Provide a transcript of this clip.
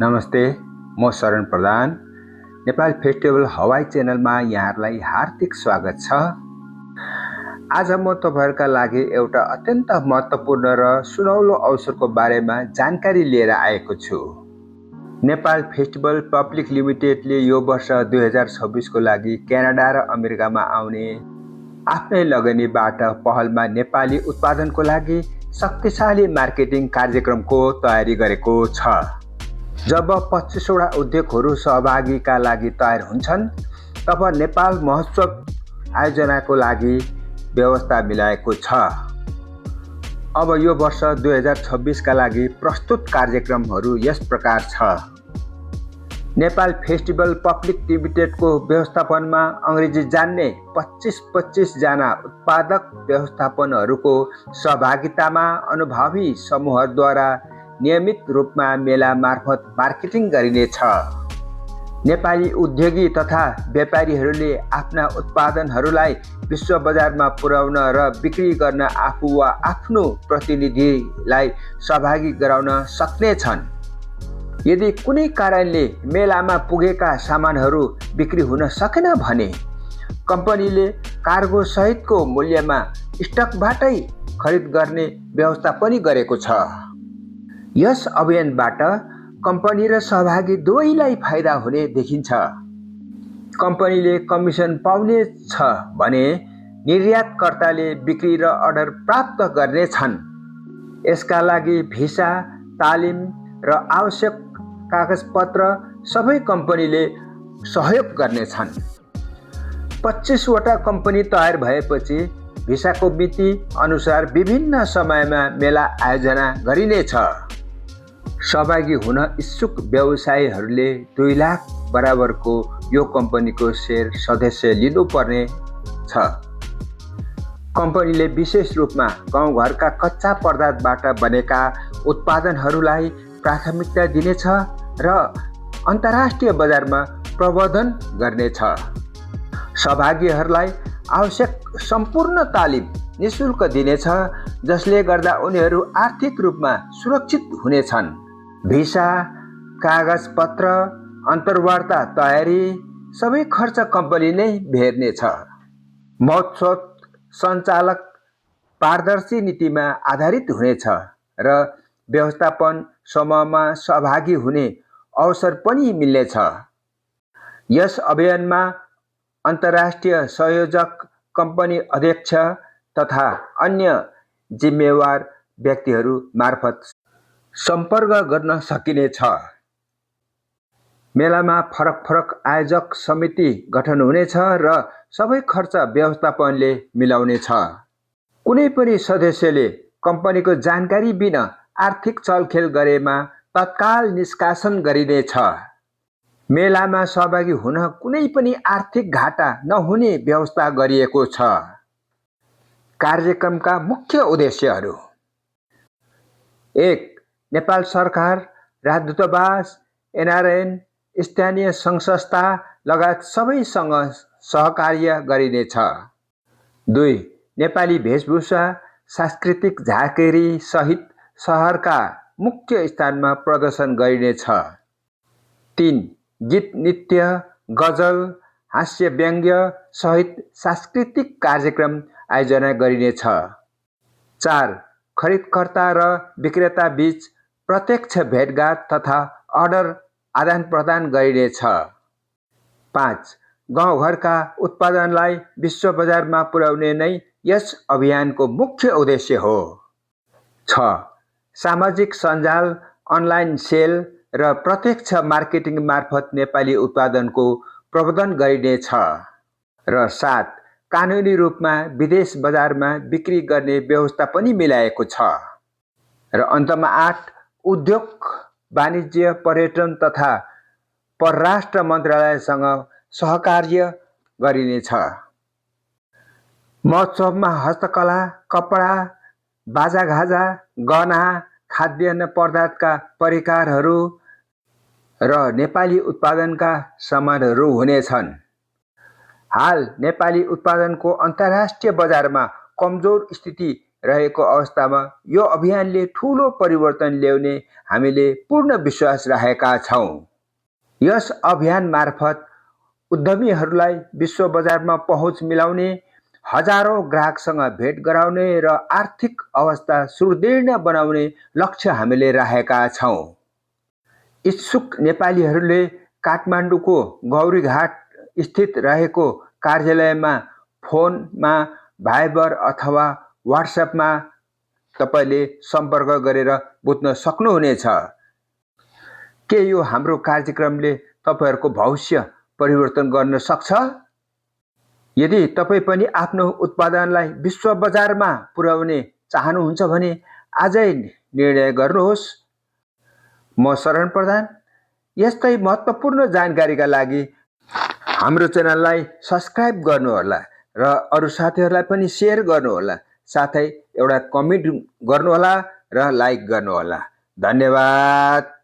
नमस्ते, म शरण प्रधान। नेपाल फेस्टिभल हवाई च्यानलमा यहाँहरूलाई हार्दिक स्वागत छ। आज म तपाईहरुका लागि एउटा अत्यन्त महत्त्वपूर्ण र सुनौलो अवसरको बारेमा जानकारी लिएर आएको छु। नेपाल फेस्टिभल पब्लिक लिमिटेडले यो वर्ष 2026 को लागि क्यानाडा र अमेरिकामा आउने आफ्नै लगनीबाट पहलमा नेपाली उत्पादनको लागि शक्तिशाली मार्केटिङ कार्यक्रमको तयारी गरेको छ। जब 25 वटा उद्योगहरू सहभागीका लागि तयार हुन्छन्, तब नेपाल महोत्सव आयोजनाको लागि व्यवस्था मिलाएको छ। अब यो वर्ष 2026 का लागि प्रस्तुत कार्यक्रमहरू यस प्रकार छ। नेपाल फेस्टिभल पब्लिक लिमिटेडको व्यवस्थापनमा अंग्रेजी जान्ने 25 जना उत्पादक व्यवस्थापनहरूको सहभागितामा अनुभवी समूहद्वारा नियमित रूपमा मेला मार्फत मार्केटिङ गरिनेछ। नेपाली उद्योगी तथा व्यापारीहरूले आफ्ना उत्पादनहरूलाई विश्व बजारमा पुर्याउन र बिक्री गर्न आफू वा आफ्नो प्रतिनिधिलाई सहभागी गराउन सक्नेछन्। यदि कुनै कारणले मेलामा पुगेका सामानहरू बिक्री हुन सकेन भने कम्पनीले कार्गो सहितको मूल्यमा स्टकबाटै खरिद गर्ने व्यवस्था पनि गरेको छ। यस अभियानबाट कम्पनी र सहभागी दुवैलाई फाइदा हुने देखिन्छ। कम्पनीले कमिसन पाउने छ भने निर्यातकर्ताले बिक्री र अर्डर प्राप्त गर्नेछन्। यसका लागि भिसा, तालिम र आवश्यक कागजपत्र सबै कम्पनीले सहयोग गर्नेछन्। 25 वटा कम्पनी तयार भएपछि भिसाको मिति अनुसार विभिन्न समयमा मेला आयोजना गरिनेछ। सहभागी हुन इच्छुक व्यवसायीहरूले 2 लाख बराबरको यो कम्पनीको शेयर सदस्य लिनुपर्ने छ। कम्पनीले विशेष रूपमा गाउँघरका कच्चा पदार्थबाट बनेका उत्पादनहरूलाई प्राथमिकता दिनेछ र अन्तर्राष्ट्रिय बजारमा प्रवर्धन गर्नेछ। सहभागीहरूलाई आवश्यक सम्पूर्ण तालिम निःशुल्क दिनेछ, जसले गर्दा उनीहरू आर्थिक रूपमा सुरक्षित हुनेछन्। भिसा, कागजपत्र, अन्तर्वार्ता तयारी सबै खर्च कम्पनी नै बेर्नेछ। महोत्सव सञ्चालक पारदर्शी नीतिमा आधारित हुनेछ र व्यवस्थापन समूहमा सहभागी हुने अवसर पनि मिल्नेछ। यस अभियानमा अन्तर्राष्ट्रिय संयोजक, कम्पनी अध्यक्ष तथा अन्य जिम्मेवार व्यक्तिहरू मार्फत सम्पर्क गर्न सकिनेछ। मेलामा फरक आयोजक समिति गठन हुनेछ र सबै खर्च व्यवस्थापनले मिलाउनेछ। कुनै पनि सदस्यले कम्पनीको जानकारी बिना आर्थिक चलखेल गरेमा तत्काल निष्कासन गरिनेछ। मेलामा सहभागी हुन कुनै पनि आर्थिक घाटा नहुने व्यवस्था गरिएको छ। कार्यक्रमका मुख्य उद्देश्यहरू: 1. नेपाल सरकार, राजदूतावास, एनआरएन, स्थानीय सङ्घ-संस्था लगायत सबैसँग सहकार्य गरिनेछ। 2. नेपाली वेशभूषा, सांस्कृतिक झाँक्री सहित शहरका मुख्य स्थानमा प्रदर्शन गरिनेछ। 3. गीत, नृत्य, गजल, हास्य व्यङ्ग्य सहित सांस्कृतिक कार्यक्रम आयोजना गरिनेछ। 4. खरिदकर्ता र विक्रेता बीच प्रत्यक्ष भेटघाट तथा अर्डर आदान-प्रदान गरिनेछ। 5. गाउँघरका उत्पादनलाई विश्व बजारमा पुर्याउने नै यस अभियानको मुख्य उद्देश्य हो। 6. सामाजिक सञ्जाल, अनलाइन सेल र प्रत्यक्ष मार्केटिङ मार्फत नेपाली उत्पादनको प्रवर्धन गरिनेछ। र 7. कानुनी रूपमा विदेश बजारमा बिक्री गर्ने व्यवस्था पनि मिलाएको छ। र अन्तमा 8. उद्योग, वाणिज्य, पर्यटन तथा परराष्ट्र मन्त्रालयसँग सहकार्य गरिनेछ। महोत्सवमा हस्तकला, कपडा, बाजागाजा, गहना, खाद्यान्न पदार्थका परिकारहरू र नेपाली उत्पादनका सामानहरू हुनेछन्। हाल नेपाली उत्पादनको अन्तर्राष्ट्रिय बजारमा कमजोर स्थिति रहेको अवस्थामा यो अभियानले ठूलो परिवर्तन ल्याउने हामीले पूर्ण विश्वास राखेका छौँ। यस अभियान मार्फत उद्यमीहरूलाई विश्व बजारमा पहुँच मिलाउने, हजारौं ग्राहकसँग भेट गराउने र आर्थिक अवस्था सुदृढ बनाउने लक्ष्य हामीले राखेका छौँ। इच्छुक नेपालीहरूले काठमाडौँको गौरीघाट स्थित रहेको कार्यालयमा फोनमा, भाइबर अथवा व्हाट्सएपमा तपाईले सम्पर्क गरेर बुझ्न सक्नुहुनेछ। के यो हाम्रो कार्यक्रमले तपाईहरूको भविष्य परिवर्तन गर्न सक्छ? यदि तपाईँ पनि आफ्नो उत्पादनलाई विश्व बजारमा पुर्याउने चाहनुहुन्छ भने आजै निर्णय गर्नुहोस्। म शरण प्रधान। यस्तै महत्त्वपूर्ण जानकारीका लागि हाम्रो च्यानललाई सब्स्क्राइब गर्नुहोला र अरू साथीहरूलाई पनि सेयर गर्नुहोला। साथै एउटा कमेन्ट गर्नुहोला र लाइक गर्नुहोला। धन्यवाद।